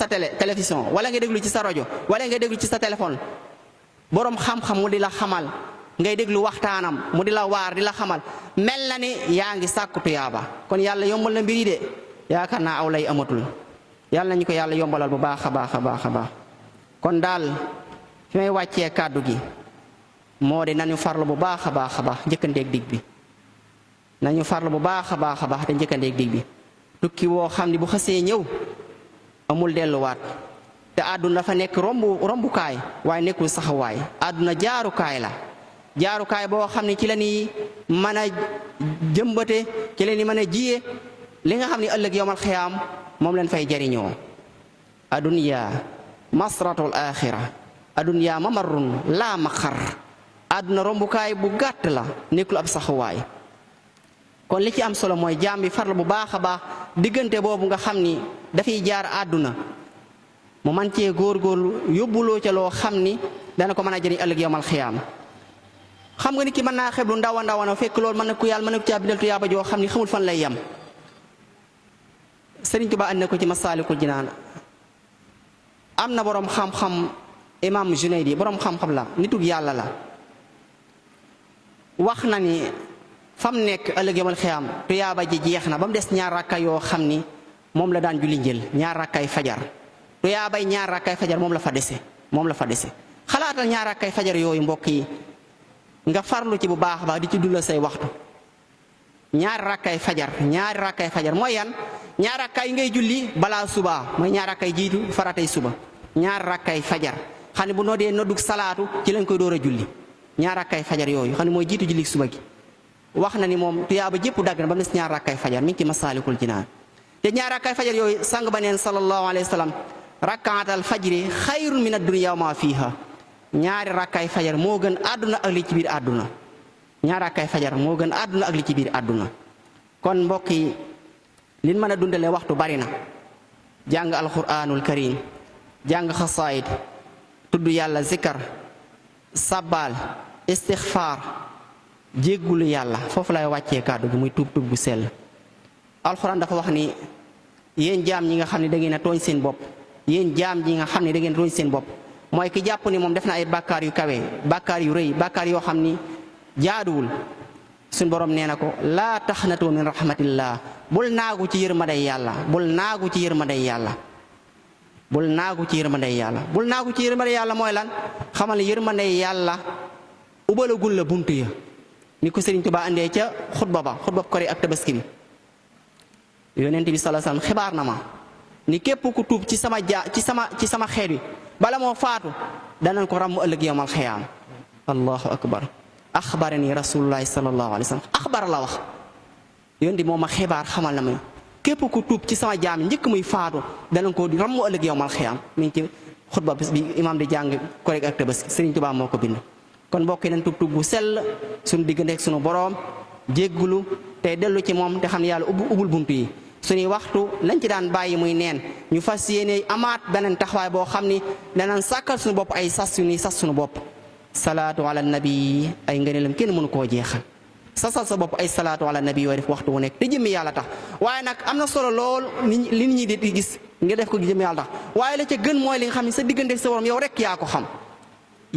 télévision wala nga déglu ci sa rajo wala nga déglu ci sa téléphone boroom xam-xam mu di la xamal ngay déglu waxtaanam mu di la waar di la xamal mel na ni yaa ngi sàkku tuyaaba. kon yàlla yombal na mbir yi de yaakaar naa aw lay amatul yàlla nañu ko yàlla yombalal bu baax a baax a baax a baax. kon daal fi may wàccee kàddu gi moo di nañu farlu bu baax a baax a baax njëkkanteeg dig bi nañu farlu bu baax a baax a baax te njëkkanteeg dig bi. tukki woo xam ni bu xasee ñëw amul delluwaat te àdduna dafa nekk rombukaay waaye nekkul saxawaay àdduna jaarukaay la jaarukaay boo xam ne ci la ñuy mën a jëmbate ci la ñuy mën a jiye li nga xam ne ëllëg yowmal xiyaam moom leen fay jariñoo adunya masratul axira adunya mamarrun laa maqar àdduna rombukaay bu gàtt la nekkul ab saxuwaay. kon li ci am solo mooy jaam bi farlu bu baax a baax diggante boobu nga xam ni dafay jaar àdduna mu man cee góorgóorlu yóbbuloo ca loo xam ni dana ko mën a jëriñ ëllëg yawmal xiyaam. xam nga ni ki mën naa xeb lu ndaw a ndaw a fekk loolu mën na ko yàlla mën na ko caa bindal tuyaaba joo xam ni xamul fan lay yem. Sëriñ Tuubaa andi na ko ci Masaalikul Jinaan. am na borom xam-xam imaam Junayd borom xam-xam la nitug yàlla la wax na ni fam nekk ëllëg yawmal xiyaam tuyaaba ji jeex na ba mu des ñaar rakka yoo xam ni moom la daan julli njël ñaar rakkaay fajar tuyaabay ñaar rakkaay fajar moom la fa dese xalaatal ñaar rakkaay fajar yooyu mbokk yi nga farlu ci bu baax a baax di ci dundal say waxtu. ñaari rakkaay fajar mooy yan ñaar rakkaay yi ngay julli balaa suba mooy ñaar rakkaay jiitu faratay suba ñaar rakkaay fajar xam ne bu noo dee noddug salaatu ci lañ koy door a julli ñaar rakkaay fajar yooyu xam ne mooy jiitu julli suba gi. wax na ni moom tuyaaba jëpp dagg na ba mu des ñaar rakkaay fajar mi ngi ci Masaalikul Jinaan. te ñaar rakkaay fajar yooyu sang ba neen sallallahu alayhi wa sallam rakkaatal fajri xayrun min ad-dunya wa ma fiha ñaari rakkaay fajar moo gën àdduna ak li ci biir àdduna. ñaar rakkaay fajar moo gën àdduna ak li ci biir àdduna. kon mbokk yi liñ mën a dundalee waxtu bari na jàng alquranul karim jàng xasaayid tudd yàlla zikar sabbaal istixfaar jéggulu yàlla foofu lay wàccee kàddu gi muy tuub bu sell. alxuraan dafa wax ni yéen jaam ñi nga xam ne da ngeen a tooñ seen bopp yéen jaam ñi nga xam ne da ngeen a tooñ seen bopp mooy ki jàpp ni moom def na ay bàkkaar yu kawe bàkkaar yu rëy bàkkaar yoo xam ni jaaduwul suñ borom nee na ko laa taxnatu min rahmatillah bul naagu ci yërmanday yàlla bul naagu ci yërmanday yàlla bul naagu ci yërmanday yàlla bul naagu ci yërmanday yàlla mooy lan xamal ne yërmanday yàlla ubalagul la buntu ya ni ko Sëriñ Tuubaa andee ca xutba kori ak tabaski bi yonent bi sallallahu alayhi wasallam xibaar na ma ni képp ku tuub ci sama xeet wi bala moo faatu danañ ko ràmm ëllëg yawmal xiyaam. allahu akbar axbarani rasulullahi sallallahu alayhi wasallam axbar la wax yonent bi moo ma xibaar xamal na ma képp ku tuub ci sama jaam njëkk muy faatu danañ ko ràmm ëllëg yawmal xiyaam mi ngi ci xutba bi imaam di jàng korite ak tabaski Sëriñ Tuubaa moo ko bind. kon mbokk yi nañ tuub bu sell suñu diggante ak suñu boroom jéggulu te dellu ci moom te xam ne yàlla ubul buntu yi suñuy waxtu lañ ci daan bàyyi muy neen ñu fas yéene amaat beneen taxawaay boo xam ni danañ sàkkal suñu bopp ay sas yu ni sas suñu bopp. salaatu ala nabi ay ngëneelam kenn mënu koo jeexal sasal sa bopp ay salaatu ala nabi yooyu def waxtu wu nekk te jëmmi yàlla tax waaye nag am na solo lool li nit ñi di gis nga def ko jëmmi yàlla tax waaye la ca gën mooy li nga xam ne sa diggante ak sa borom yow rek yaa ko xam.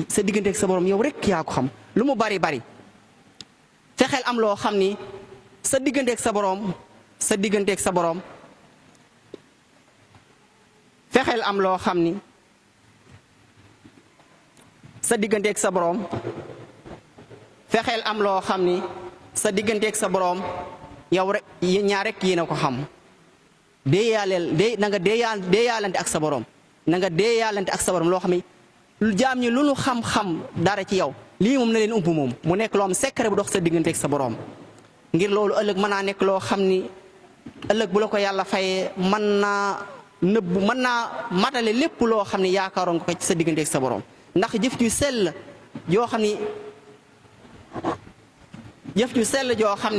sa diggante ak sa borom yow rek yaa ko xam lu mu bari bari fexeel am loo xam ni sa diggante ak sa borom fexeel am loo xam ni sa diggante ak sa borom fexeel am loo xam ni sa diggante ak sa borom yow rek ñaar rek yéen a ko xam na nga deeyaalante ak sa borom na nga deeyaalante ak sa borom loo xam ni lu jaam ñi lu nu xam-xam dara ci yow lii moom na leen ump moom mu nekk loo am secret bu dox sa diggante ak sa borom ngir loolu ëllëg mën naa nekk loo xam ni ëllëg bu la ko yàlla fayee mën naa matale lépp loo xam ni yaakaaroon ko ci sa diggante ak sa borom ndax jëf ju sell joo xam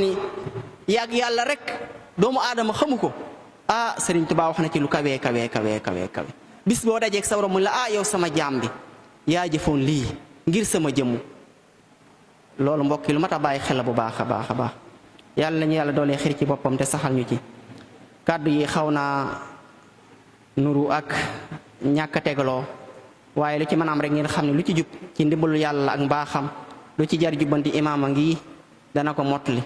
ni yàgg yàlla rek doomu aadama xamu ko Sëriñ Tuubaa wax na ci lu kawe bis boo dajeeg sa borom mu la yow sama jaam bi yaa jëfoon lii ngir sama jëmm loolu mbokk yi lu mat a bàyyi xel bu baax a baax a baax yàlla nañu yàlla doolee xir ci boppam te saxal ñu ci kàddu yi xaw naa nuru ak ñàkk a tegaloo waaye lu ci mën a am rek ngeen xam ne lu ci jub ci ndimbalu yàlla ak mbaaxam lu ci jar jubbanti imaama ngi dana ko mottali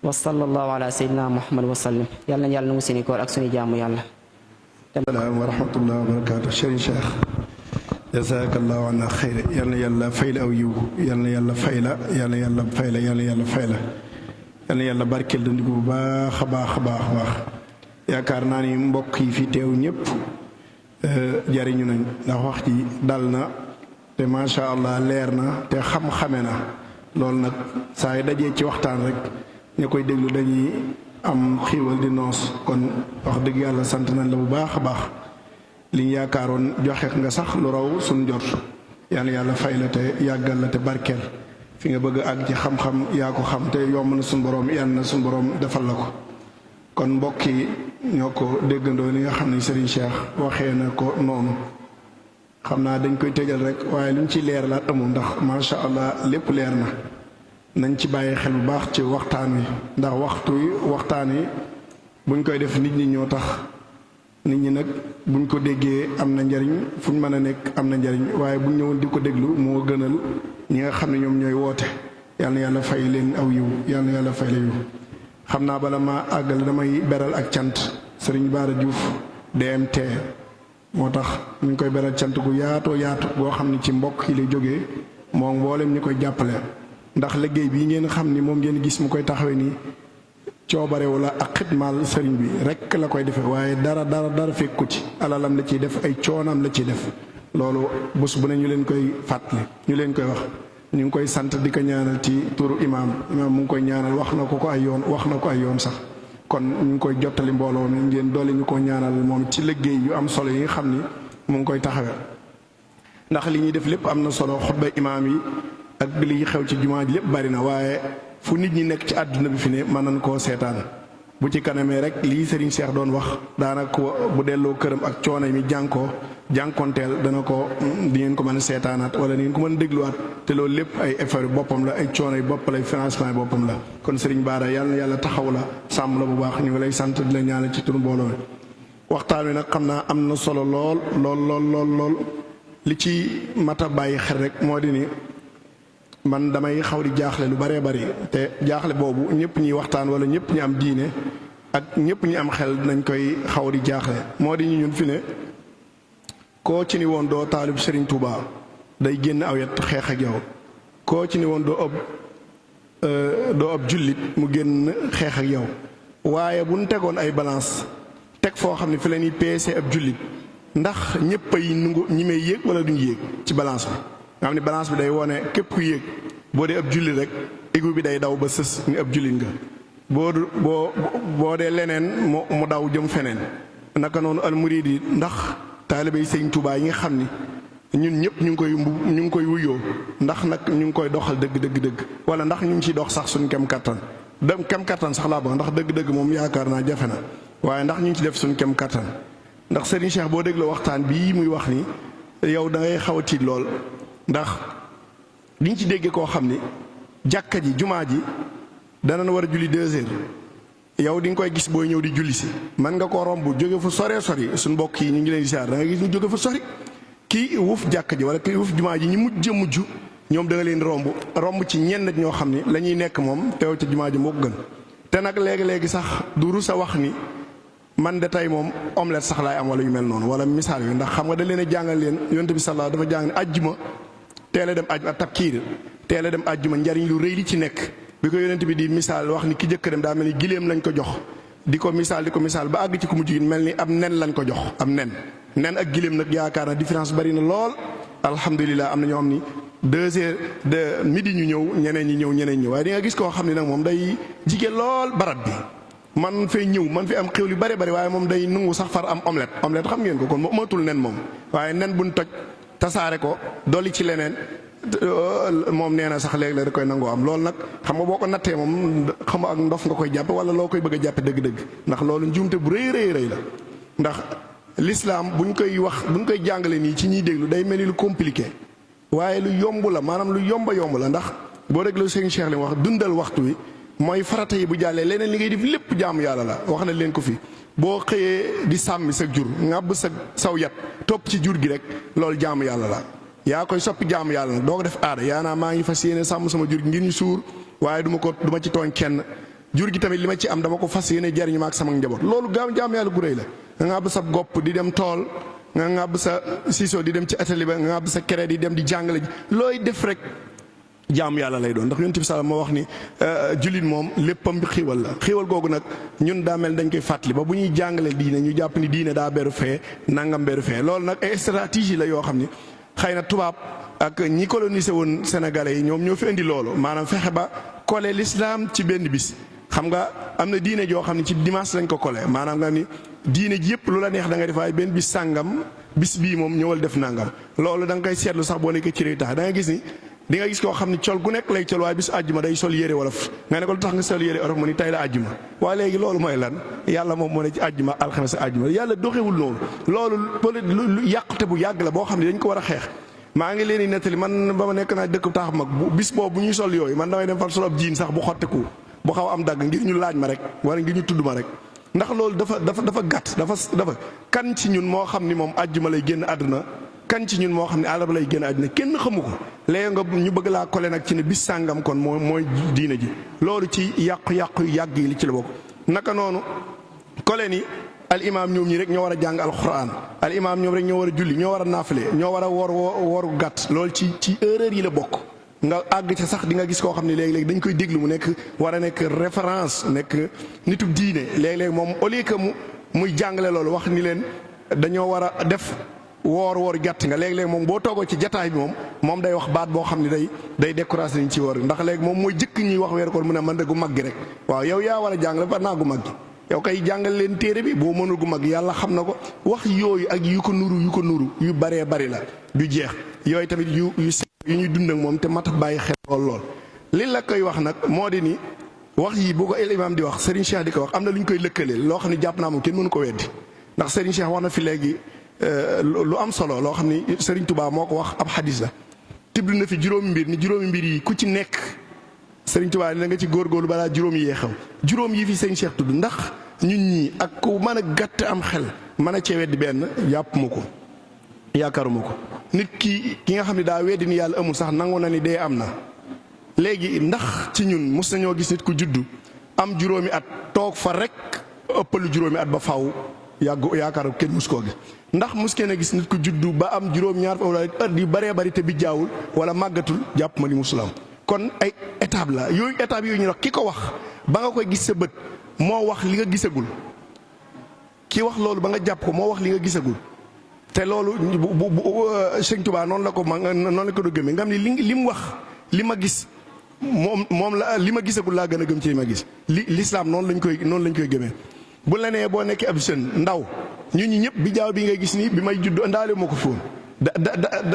wa sallallahu ala sayyidina muhammad wa sallim yàlla nañu yàlla nangu seeni koor ak suñu jaamu yàlla. salaam wa rahmatullah wa barakaatu Serigne Cheikh jazakallahu anna xayra yal na yàlla fay la aw yiw yal na yàlla fay la yal na yàlla fay la yal na yàlla fay la yal na yàlla barkeel dandiku bu baax a baax a baax a baax yaakaar naa ni mbokk yi fi teew ñëpp jariñu nañ ndax wax ji dal na te macha allah leer na te xam-xame na loolu nag saa yu dajee ci waxtaan rek ña koy déglu dañuy am xiiwal di noos kon wax dëgg yàlla sant nañ la bu baax a baax liñ yaakaaroon joxe nga sax lu raw suñ jot yal na yàlla fay la te yàggal la te barkeel fi nga bëgg ak ci xam-xam yaa ko xam te yomb na suñ borom yal na suñ borom defal la ko. kon mbokk yi ñoo ko déggandoo li nga xam ne Serigne Cheikh waxee na ko noonu xam naa dañ koy tëjal rek waaye luñ ci leer la amul ndax macha allah lépp leer na. nañ ci bàyyi xel bu baax ci waxtaan wi ndax waxtaan wi buñ koy def nit ñi ñoo tax nit ñi nag buñ ko déggee am na njariñ fuñ mën a nekk am na njariñ waaye buñ ñëwoon di ko déglu moo gënal ñi nga xam ne ñoom ñooy woote yal na yàlla fay leen aw yiw yal na yàlla fay la yiw xam naa bala ma àggal damay beral ak cant Serigne Bara Diouf DMT moo tax ñu ngi koy beral cant gu yaatoo yaatu boo xam ne ci mbokk yi lay jógee moom mboolem ñi koy jàppale ndax liggéey bii ngeen xam ni moom ngeen gis mu koy taxawee nii coobarewu la ak xidmaal sëriñ bi rek la koy defee waaye dara fekku ci alalam la ciy def ay coonam la ciy def loolu bés bu ne ñu leen koy fàttali ñu leen koy wax ñu ngi koy sant di ko ñaanal ci turu imaam mu ngi koy ñaanal wax na ko ay yoon sax kon ñu ngi koy jottali mbooloo mi ngeen doole ñu ko ñaanal moom ci liggéey yu am solo yi nga xam ni mu ngi koy taxawee ndax li ñuy def lépp am na solo xutba imaam yi ak li xew ci jumaa ji lépp bari na waaye fu nit ñi nekk ci àdduna bi fi ne mën nañ koo seetaan bu ci kanamee rek lii Serigne Cheikh doon wax daanaka bu delloo këram ak coono mi jànkoonteel dana ko di ngeen ko mën a seetaanaat wala di ngeen ko mën a dégluwaat te loolu lépp ay effort boppam la ay coono yu bopp la ay financement yi boppam la kon Serigne Bara yàlla na yàlla taxaw la sàmm la bu baax ñu ngi lay sant di la ñaanal ci turu mbooloo mi waxtaan wi nag xam naa am na solo lool li ci mata bàyyi xel rek moo di ni man damay xaw di jaaxle lu baree bari te jaaxle boobu ñëpp ñuy waxtaan wala ñëpp ñi am diine ak ñëpp ñi am xel nañ koy xaw di jaaxle moo di ñun fi ne koo ci ni woon doo taalib Serigne Touba day génn aw yet xeex ak yow koo ci ni woon doo ab jullit mu génn xeex ak yow waaye bu ñu tegoon ay balance teg foo xam ne fi la ñuy peese ab jullit ndax ñëpp ay nungu ñi may yéeg wala duñ yéeg ci balance bi. nga xam ne balance bi day wone képp ku yéeg boo dee ab jullit rek égu bi day daw ba sës ni ab jullit nga boo dee leneen mu daw jëm feneen naka noonu almurid yi ndax taalibe yi Sëñ Tuubaa yi nga xam ni ñun ñëpp ñu ngi koy wuyoo ndax nag ñu ngi koy doxal dëgg wala ndax ñu ngi ciy dox sax suñ kem kattan sax laa bëgg ndax dëgg moom yaakaar naa jafe na waaye ndax ñu ngi ci def suñ kem kattan ndax Serigne Cheikh boo dégloo waxtaan bii muy wax ni yow da ngay xaw a tiit lool ndax liñ ci déggee koo xam ni jàkka ji jumaa ji dana war a julli 2 heures yow di nga koy gis booy ñëw di julli si man nga koo romb jóge fu sori suñ mbokk yi ñu ngi leen di siyaar da nga gis ñu jóge fu sori kii wuf jàkka ji wala kii wuf jumaa ji ñi mujj ñoom da nga leen romb ci ñenn ñoo xam ni la ñuy nekk moom teew ca jumaa ji moo ko gën te nag léegi sax du rus a wax ni man de tey moom omelette sax laay am wala yu mel noonu wala misaal yu ndax xam nga da leen a jàngal leen yonent bi sallallahu dafa jàng ne ajjuma teel a dem ajjuma tabkiir teel a dem ajjuma njariñ lu rëy li ci nekk bi ko yonent bi di misaal wax ni ki jëkk dem daa mel ni giléem lañ ko jox di ko misaal ba àgg ci ku mujj gi mel ni ab nen lañ ko jox am nen ak giléem nag yaakaar na différence bari na lool alhamdulilah am na ñoo xam ni 2 heures de midi ñu ñëw ñeneen ñi waaye di nga gis koo xam ne nag moom day jige lool barab bi man fi am xew yu bari waaye moom day nungu sax far am omelette xam ngeen ko kon matul nen moom waaye nen buñ toj tasaare ko dolli ci leneen moom nee na sax léeg-léeg da koy nangoo am loolu nag xam nga boo ko nattee moom xam ak ndof nga koy jàppe wala loo koy bëgg a jàppe dëgg-dëgg ndax loolu njuumte bu rëy la ndax l'islam buñ koy jàngale nii ci ñiy déglu day mel ni lu compliqué waaye lu yomb la maanaam lu yomb la ndax boo déglu sëñ Cheikh li wax dundal waxtu wi mooy farata yi bu jàllee leneen li ngay def lépp jaamu yàlla la wax na leen ko fi boo xëyee di sàmmi sa jur ngàbb saw yat topp ci jur gi rek loolu jaamu yàlla la yaa koy soppi jaamu yàlla nag doo ko def aada yaa maa ngi fas yéene sàmm sama jur gi ngir ñu suur waaye du ma ci tooñ kenn jur gi tamit li ma ci am dama ko fas yéene jariñu ma ak sama njaboot loolu jaamu yàlla gu rëy la nga ngàbb sa gopp di dem tool nga ngàbb sa siiso di dem ci atelier ba nga ngàbb sa kere di dem di jàngale ji looy def rek jaamu yàlla lay doon ndax yonent bi salaam moo wax ni jullit moom léppam xiiwal la xiiwal googu nag ñun daa mel dañ koy fàttali ba bu ñuy jàngale diine ñu jàpp ni diine daa beru fee nangam beru fee loolu nag ay stratégie la yoo xam ni xëy na tubaab ak ñi colonisé woon sénégalais yi ñoom ñoo fi indi loolu maanaam fexe ba collé l'islam ci benn bis xam nga am na diine joo xam ne ci dimanche lañ ko collé maanaam nga ni diine ji yëpp lu la neex da nga def waaye benn bis sàngam bis bii moom ñëwal def nangam loolu da nga koy seetlu sax boo nekkee ci réew tax da nga gis ni di nga gis koo xam ne col gu nekk lay col waaye bis àjjuma day sol yére wolof nga ne ko lu tax nga sol yére wolof mu ni tey la àjjuma waaye léegi loolu mooy lan yàlla moom moo ne ci àjjuma alxames àjjuma yàlla doxewul noonu loolu lu yàqute bu yàgg la boo xam ne dañ ko war a xeex maa ngi leen di nettali man ba ma nekk naa dëkk taax mag bu bis boobu bu ñuy sol yooyu man damay dem far sol ab jiin sax bu xotteku bu xaw am dagg ngir ñu laaj ma rek wala ngir ñu tudd ma rek ndax loolu dafa gàtt dafa kan ci ñun moo xam ni moom àjjuma lay génn àdduna kan ci ñun moo xam ne àllarba lay génn àdduna kenn xamu ko léegi nga ñu bëgg laa kole nag ci ne bis sàngam kon mooy diine ji loolu ci yàqu-yàqu yu yàgg yi li ci la bokk naka noonu kole ni al imaam ñoom ñi rek ñoo war a jàng alxuraan al imaam ñoom rek ñoo war a julli ñoo war a naafale ñoo war a woru gàtt loolu ci erreur yi la bokk nga àgg ca sax di nga gis koo xam ne léegi-léegi dañ koy déglu mu nekk war a nekk référence nekk nitu diine léeg-léeg moom au lieu que muy jàngale loolu wax ni leen dañoo war a def woor gàtt nga léeg-léeg moom boo toogoo ci jataay bi moom day wax baat boo xam ne day découragé nañ ci woor ndax léegi moom mooy jëkk ñuy wax weer koor mu ne man de gu mag gi rek waaw yow yaa war a jàngale ba naa gu mag gi yow kay jàngal leen téere bi boo mënul gu mag yàlla xam na ko wax yooyu ak yu ko nuru yu baree bari la du jeex yooyu tamit yu ñuy dund ak moom te mat a bàyyi xel lool li la koy wax nag moo di ni wax yi bu ko imaam di wax Serigne Cheikh di ko wax am na lu ñu koy lëkkaleel loo xam ne jàpp naa moom kenn mënu ko weddi ndax Serigne Cheikh wax na fi léegi lu am solo loo xam ni Serigne Touba moo ko wax ab xadis la tiblu na fi juróomi mbir yi ku ci nekk Serigne Touba ni da nga ci góorgóorlu balaa juróom yee xew juróom yi fi Serigne Cheikh tudd ndax ñun ñii ak ku mën a gàtt am xel mën a cee weddi benn yàpp ma ko yaakaaruma ko nit ki nga xam ne daa weddi ni yàlla amul sax nangu na ni dee am na léegi ndax ci ñun mos nañoo gis nit ku juddu am juróomi at toog fa rek ëppalu juróomi at ba faw yaakaar kenn mus koo gis ndax mus kenn a gis nit ku juddu ba am juróom-ñaar fa wala at yu baree bari te bi jaawul wala màggatul jàpp ma ni musulam kon ay étape la yooyu étape yooyu ñu wax ki ko wax ba nga koy gis sa bët moo wax li nga gisagul ki wax loolu ba nga jàpp ko moo wax li nga gisagul te loolu bu Sëñ Tuubaa noonu la ko do gëmee nga xam ne li mu wax li ma gis moom la li ma gisagul laa gën a gëm ci li ma gis l'islam noonu lañ koy gëmee bu la nee boo nekkee ab jeune ndaw ñun ñi ñëpp bi jaaw bi ngay gis nii bi may judd ndaale moo ko fi woon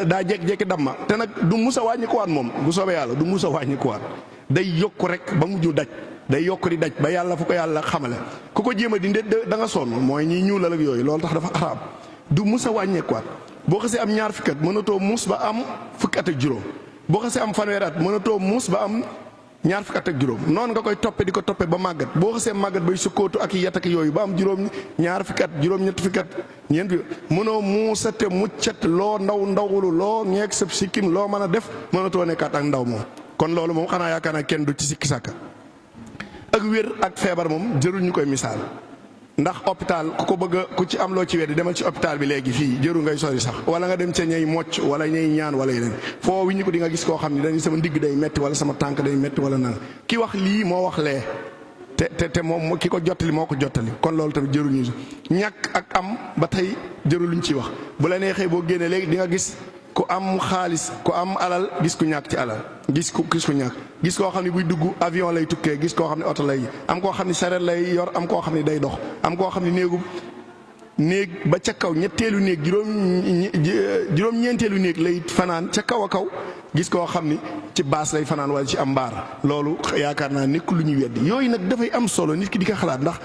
daa jékki-jékki damma te nag du mus a wàññi ko waat moom bu soobee yàlla du mus a wàññi ko waat day yokk rek ba mujj daj day yokk di daj ba yàlla fu ko yàlla xamale ku ko jéem a dindi da nga sonn mooy ñi ñuulal ak yooyu loolu tax dafa araam du mus a wàññeekuwaat boo xasee am ñaar fukki at mënatoo muus ba am fukki at ak juróom boo xasee am fanweeri at mënatoo muus ba am ñaar fukki at ak juróom noonu nga koy toppe di ko toppe ba màggat boo xasee màggat bay sukkootu ak yat ak yooyu ba am juróom ñaar fukki at juróom ñetti fukki at ñeent fi mënoo muusate muccat loo ndawulu loo ñeeg sa sikkim loo mën a def mënatoo nekkaat ak ndaw moom kon loolu moom xanaa yaakaar naa kenn du ci sikki sàkka ak wér ak feebar moom jërul ñu koy misaal ndax hôpital ku ko bëgg ku ci am loo ci weddi demal ci hôpital bi léegi fii jëru ngay sori sax wala nga dem ca ñay mocc wala ñay ñaan wala yeneen foo wi ñu ko di nga gis koo xam ne dañuy sama ndigg day metti wala sama tànk day metti wala nan ki wax lii moo wax lee te moom ki ko jottali moo ko jottali kon loolu tamit jëru ñu ñàkk ak am ba tey jëru luñ ciy wax bu la neexee boo génnee léegi di nga gis ku am xaalis ku am alal gis ku ñàkk ci alal gis ku ñàkk gis koo xam ne buy dugg avion lay tukkee gis koo xam ne oto lay am koo xam ne sareet lay yor am koo xam ne day dox am koo xam ne néeg ba ca kaw ñetteelu néeg juróom-ñeenteelu néeg lay fanaan ca kaw a kaw gis koo xam ni ci baas lay fanaan wala ci am mbaar loolu yaakaar naa nekk lu ñuy weddi yooyu nag dafay am solo nit ki di ko xalaat ndax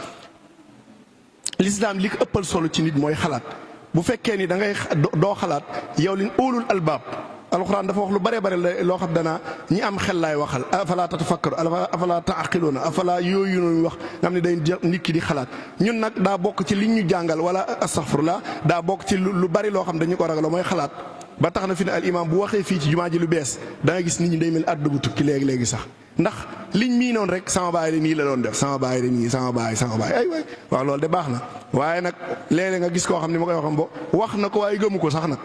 lislaam li ko ëppal solo ci nit mooy xalaat bu fekkee ni da ngay doo xalaat yow lin ulul albaab alxuraan dafa wax lu bare bare loo xam danaa ñi am xel laay waxal afala tatafakkaru afala taaqiluuna afala yooyu noonu wax nga xam ne day nit ki di xalaat ñun nag daa bokk ci li ñu jàngal wala astaghfirullah daa bokk ci lu bari loo xam dañu ko ragal mooy xalaat ba tax na fi ne al imam bu waxee fii ci jumaa ji lu bees da nga gis nit ñi day mel àdduna bu tukki léegi sax ndax liñ mii noonu rek sama baay de nii la doon def sama baay de nii sama baay ay waay waaw loolu de baax na waaye nag léeg-léeg nga gis koo xam ne ma koy waxam bo wax na ko waaye gëmu ko sax nag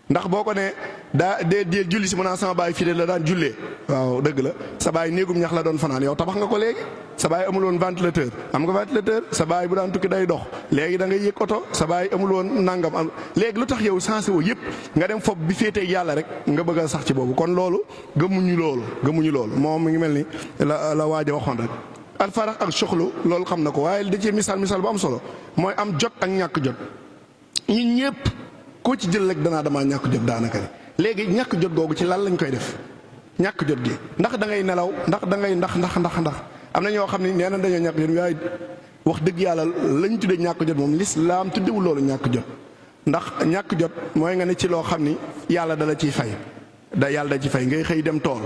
ndax boo ko ne daa dee julli si mu naa sama baay fii de la daan jullee waaw dëgg la sa baay néegum ñax la doon fanaan yow tabax nga ko léegi sa baay amul woon ventilateur am nga ventilateur sa baay bu daan tukki day dox léegi da ngay yëg oto sa baay amul woon nangam am léegi lu tax yow sensé woo yëpp nga dem fob bi féetee yàlla rek nga bëgg a sax ci boobu kon loolu gëmuñu loolu moom mi ngi mel ni la waaj a waxoon rek alfarax ak soxlu loolu xam na ko waaye da cee misaal bu am solo mooy am jot ak ñàkk jot ñun ñëpp koo ci jël rek damaa ñàkk jot daanaka ne léegi ñàkk jot googu ci lan lañ koy def ñàkk jot gi ndax da ngay nelaw ndax da ngay ndax am na ñoo xam ne nee na dañoo ñàkk jot waaye wax dëgg yàlla lañ tuddee ñàkk jot moom lislaam tuddewul loolu ñàkk jot ndax ñàkk jot mooy nga ne ci loo xam ni yàlla dala ciy fay yàlla da ci fay ngay xëy dem tool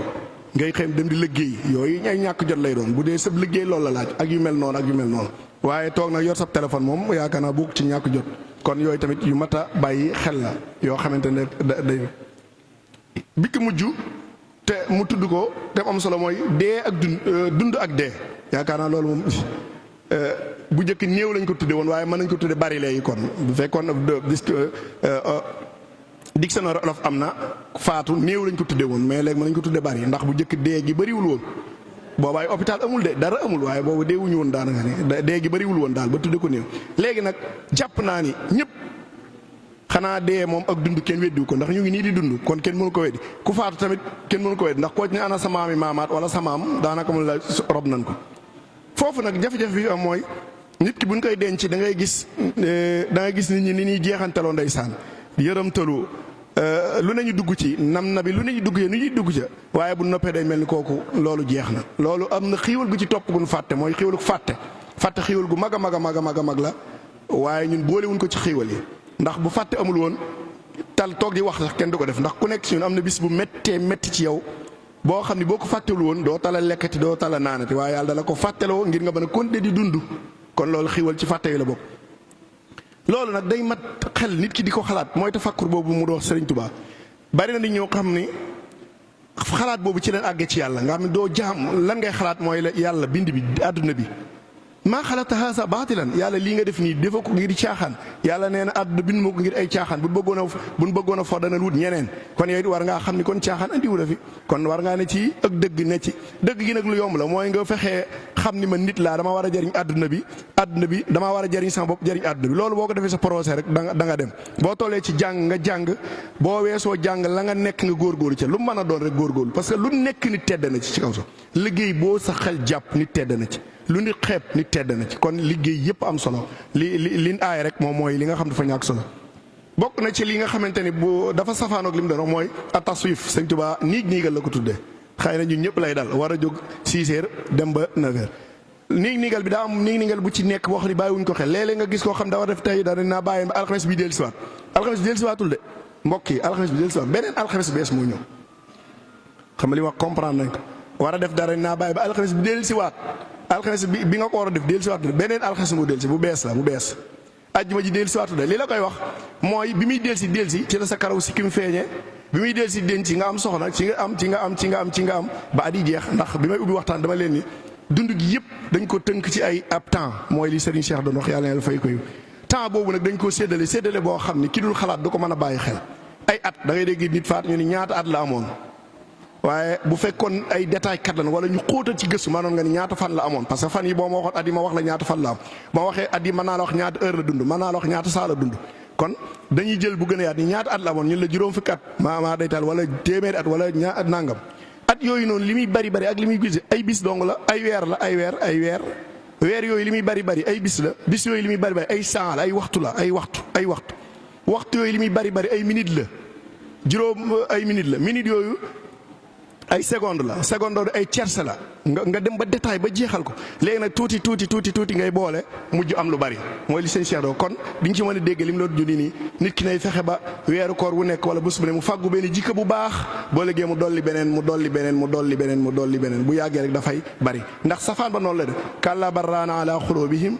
ngay xëy dem di liggéey yooyu ay ñàkk jot lay doon bu dee sab liggéey loolu la laaj ak yu mel noonu waaye toog nag yor sab téléphone moom yaakaar naa bokk ci ñàkk jot kon yooyu tamit yu mat a bàyyi xel la yoo xamante ne day bi ki mujj te mu tudd ko te am solo mooy dee ak dund ak dee yaakaar naa loolu moom bu njëkk néew lañ ko tudde woon waaye mën nañ ko tudde bari léegi kon bu fekkoon dictionnaire olof am na faatu néew lañ ko tudde woon mais léegi mën nañ ko tudde bari ndax bu njëkk dee gi bariwul woon boobaay hôpital amul de dara amul waaye boobu deewuñu woon daanaka ne dee gi bariwul woon daal ba tudde ko néew léegi nag jàpp naa ni ñëpp xanaa dee moom ak dund kenn weddiwu ko ndax ñu ngi nii di dund kon kenn mënu ko weddi ku faatu tamit kenn mënu ko weddi ndax koo ci ne ana sa maami maamaat wala sa maam daanaka mu la rob nañ ko foofu nag jafe-jafe bi am mooy nit ki buñ koy denc da ngay gis nit ñi ni ñuy jeexantaloo ndeysaan yërëmtalu lu ne ñu dugg ci na bi lu ne ñu dugg ci nu ñuy dugg ca waaye bu noppee day mel ni kooku loolu jeex na loolu am na xiiwal gu ci topp gu ñu fàtte mooy xiiwalu fàtte xiiwal gu mag a mag la waaye ñun boolewuñ ko ci xiiwal yi ndax bu fàtte amul woon tal toog di wax sax kenn du ko def ndax ku nekk si ñun am na bis bu métti ci yow boo xam ni boo ko fàttewul woon doo tala lekkati doo tala naanati waaye yàlla dala ko fàtteloo ngir nga mën a continuer di dund kon loolu xiiwal ci fàtte yi la bokk. loolu nag day mat xel nit ki di ko xalaat mooy tafakkur boobu mu doon Sëriñ Tuubaa bari na nit ñoo xam ni xalaat boobu ci leen àggee ci yàlla nga xam ne doo jaam lan ngay xalaat mooy la yàlla bind bi àdduna bi maa xalaqta haazaa baatilan yàlla lii nga def nii defa ko ngir caaxaan yàlla nee na àdduna bind moo ko ngir ay caaxaan buñ bëggoon a fo dana wut ñeneen kon yooyu war ngaa xam ni kon caaxaan andiwu la fi kon war ngaa ne ci ak dëgg ne ci dëgg gi nag lu yomb la mooy nga fexee xam ni man nit laa dama war a jëriñ àdduna bi damaa war a jëriñ sama bopp jëriñ àdduna bi loolu boo ko defee sa procès rek da nga dem boo tollee ci jàng nga jàng boo weesoo jàng la nga nekk nga góorgóorlu ca lu mu mën a doon rek góorgóorlu parce que lu nekk nit tedd na ci kaw so liggéey boo sa xel jàpp nit tedd na ci lu nit xeeb nit tedd na ci kon liggéey yëpp am solo li aay rek moom mooy li nga xam dafa ñàkk solo bokk na ci li nga xamante ni bu dafa safaanoog li mu doon mooy ataswif Sëñ Tuubaa niigal la ko tuddee xëy na ñun ñëpp lay dal war a jóg 6 heures dem ba 9 heures niigal bi daa am niigal bu ci nekk boo xam ne bàyyiwuñ ko xel léeg-léeg nga gis koo xam da war def tey dara naa bàyyi ba alxames bi dellusiwaat alxames bi dellusiwaatul de mbokk yi alxames bi dellusiwaat beneen alxames bees moo ñëw xam nga li wax comprendre nañ ko war a def dara naa bàyyi ba alxames bi dellusiwaat alxames bi nga ko war a def dellusiwaat beneen alxames moo dellusi bu bees la bu bees ajjuma ji dellusiwaatu de li la koy wax mooy bi muy dellusi ci la sa karaw si ki mu feeñee bi muy dellusi denc nga am soxna ci nga am ba at yi jeex ndax bi may ubbi waxtaan dama leen ni dund gi yëpp dañ ko tënk ci ay ab temps mooy li Serigne Cheikh doon wax yàlla na fay koy temps boobu nag dañ ko séddale boo xam ni ki dul xalaat du ko mën a bàyyi xel ay at da ngay dégg nit faat ñu ni ñaata at la amoon waaye bu fekkoon ay détail kat lan wala ñu xóotal ci gëstu maanoon nga ni ñaata fan la amoon parce que fan yi boo ma waxoon at yi ma wax la ñaata fan la am ma waxee at yi mën naa la wax ñaata heure la dund mën naa la wax ñaata saa la dund kon dañuy jël bu gën a yaat ni ñaata at la amoon ñun la juróom fukki at maa daytaal wala téeméeri at wala ñaata nangam at yooyu noonu li muy bari ak li muy gis ay bis dong la ay weer la ay weer yooyu li muy bari ay bis la bis yooyu li muy bari ay saa la ay waxtu la ay waxtu yooyu li muy bari ay minute la juróom ay minute la minute yooyu ay seconde la seconde ay tierce la nga dem ba détail ba jeexal ko léegi nag tuuti ngay boole mujj am lu bari mooy li seen Cheikh doo kon diñ ci mën a dégg li mu la junni nii nit ki nay fexe ba weeru koor wu nekk wala bés bu ne mu fàggu benn jikko bu baax boo léegee mu dolli beneen bu yàggee rek dafay bari ndax safaan ba noonu la de kàllaa barraana ala xulubihim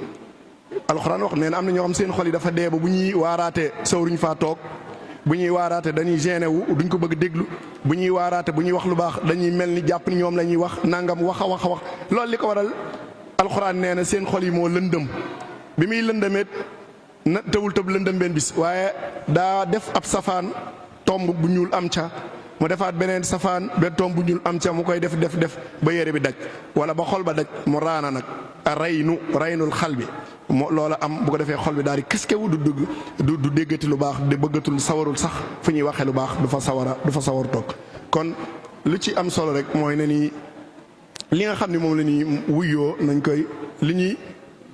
alxuraan wax nee na am na ñoo xam seen xol yi dafa dee ba bu ñuy waaraate sawruñ faa toog bu ñuy waaraate dañuy gêné wu duñ ko bëgg déglu bu ñuy waaraate bu ñuy wax lu baax dañuy mel ni jàpp ni ñoom la ñuy wax nangam wax a wax loolu li ko waral alxuraan nee na seen xol yi moo lëndëm bi muy lëndëmeet na tëwul tëb lëndëm benn bis waaye daa def ab safaan tomb bu ñuul am ca mu defaat beneen safaan benn tomb bu ñuul am ca mu koy def ba yére bi daj wala ba xol ba daj mu raana nag raynul xal bi moo loola am bu ko defee xol bi daal di këskewu du déggati lu baax di bëggatul sawarul sax fu ñuy waxee lu baax du fa sawar toog kon lu ci am solo rek mooy ne ni li nga xam ne moom la ñuy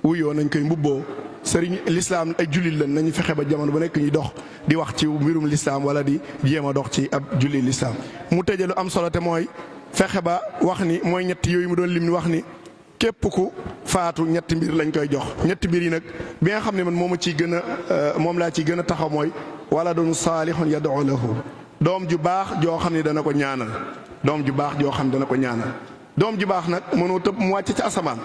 wuyoo nañ koy mbubboo sëriñ lislaam ay jullit lañ nañu fexe ba jamono bu nekk ñuy dox di wax ci mbirum lislaam wala di jéem a dox ci ab jullit lislaam mu tëje lu am solo te mooy fexe ba wax ni mooy ñett yooyu mu doon lim ni wax ni képp ku faatu ñetti mbir lañ koy jox ñetti mbir yi nag bi nga xam ne man moom laa ciy gën a taxaw mooy waladun saalihun yad'u lahu doom ju baax joo xam ne dana ko ñaanal doom ju baax joo xam ne dana ko ñaanal doom ju baax nag mënoo tëb mu wàcc ci asamaan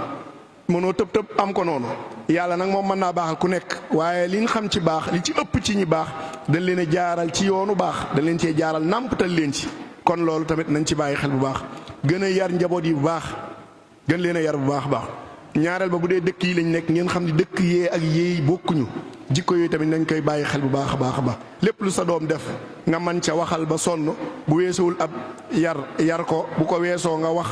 mënoo tëb am ko noonu yàlla nag moom mën naa baaxal ku nekk waaye li ñu xam ci baax li ci ëpp ci ñi baax dañ leen a jaaral ci yoonu baax dañ leen cee jaaral nàmpatal leen ci kon loolu tamit nañ ci bàyyi xel bu baax gën a yar njaboot yi bu baax gën leen a yar bu baax baax ñaareel ba bu dee dëkk yi lañ nekk ngeen xam ni dëkk yee ak yéey bokkuñu jikko yooyu tamit nañ koy bàyyi xel bu baax a baax a baax lépp lu sa doom def nga man ca waxal ba sonn bu weesuwul ab yar ko bu ko weesoo nga wax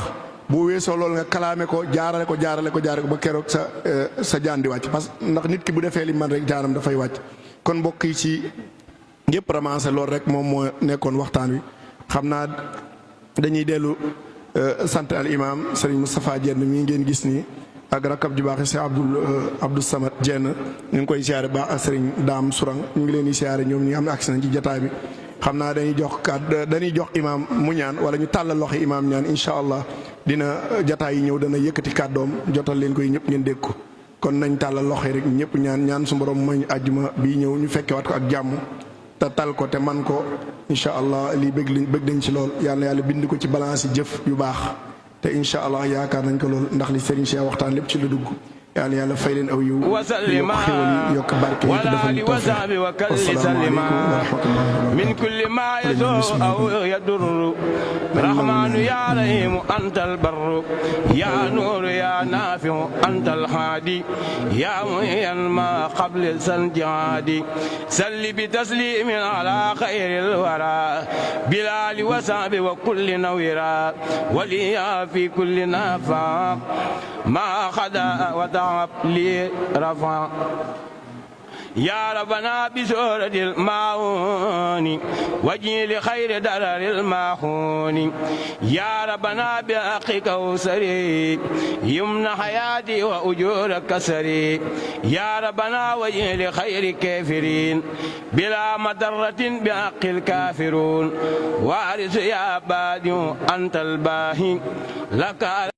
bu weesoo loolu nga kalaame ko jaarale ko ba keroog sa jaan di wàcc parce que ndax nit ki bu defee li man rek jaanam dafay wàcc kon mbokk yi ci yëpp ramassé loolu rek moom moo nekkoon waxtaan wi xam naa dañuy dellu sant al imam Serigne Moustapha Diène mii ngeen gis nii ak rakab ju baax si Abdou Samad Diène ñu ngi koy siyaare baax ak Serigne Dame Sourang ñu ngi leen di siyaare ñoom ñi nga xam ne agsi nañ ci jotaay bi xam naa dañuy jox imam mu ñaan wala ñu tàllal loxo imam ñaan incha allah dina jotaay yi ñëw dana yëkkati kàddoom jotal leen koy ñëpp ngeen dégg ko kon nañ tàllal loxo yi rek ñëpp ñaan su borom mooy àjjuma bii ñëw ñu fekkewaat ko ak jàmm te tal ko te man ko incha allah lii bëgg nañ ci lool yàlla bind ko ci balance yi jëf yu baax te incha allah yaakaar nañ ko lool ndax li Serigne Cheikh waxtaan lépp ci la dugg yàlla fay leen aw yiw yokk xéwal yi yokk barke yi te defal ñu tawfiq wasalaamaaleykum wa rahmatullahi min kulli ma yasu aw yadur rahmanu ya rahim antal barru ya nur ya nafiu antal hadi ya muhyan ma qabl san jadi salli bi taslimin ala khairil wara bilali wa sahbi wa kulli nawira waliya fi kulli nafa ma khada wa لي رفع يا ربنا بسورة المعون وجي لخير درر الماخون يا ربنا بحق كوثري يمن حياتي وأجور كسري يا ربنا وجي لخير كافرين بلا مضرة بحق الكافرون وارث يا بادي أنت الباهي لك